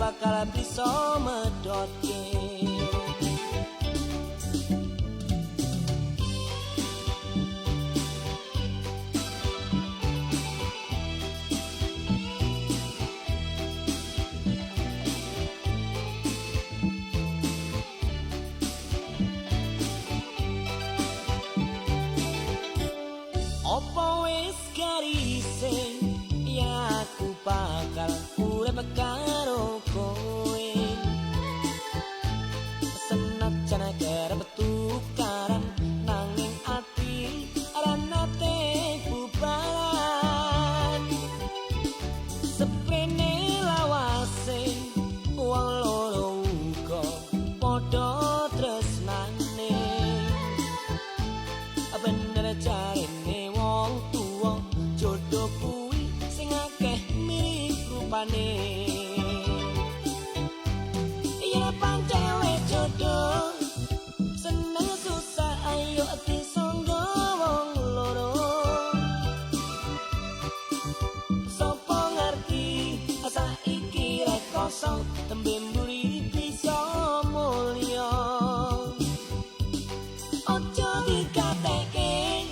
bakal bisa medhotke. Opo wis garise ya aku bakal urip karo kowe, senajan kerep tukaran nanging ati ora nate bubaran. Seprene lawase wong loro uga padha tresnane, bener jarene wong tuwa jodoh kuwi sing akeh mirip rupane. Yen pancen wis jodoh seneng susah ayo disangga wong loro. Sopo ngerti saiki rekoso tembe mburi bisa mulya. Ojo dikateke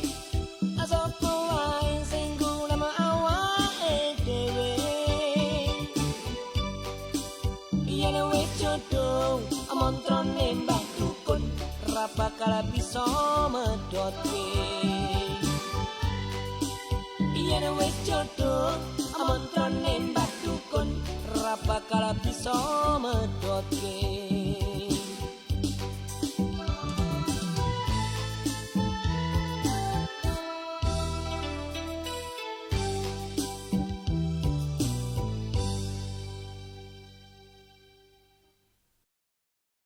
sapa wae sing guna awake dhewe. Yen wis jodoh mantrane Mbah Dukun ra bakal bisa medhotke. Yen wis jodoh mantrane Mbah Dukun ra bakal bisa medhotke.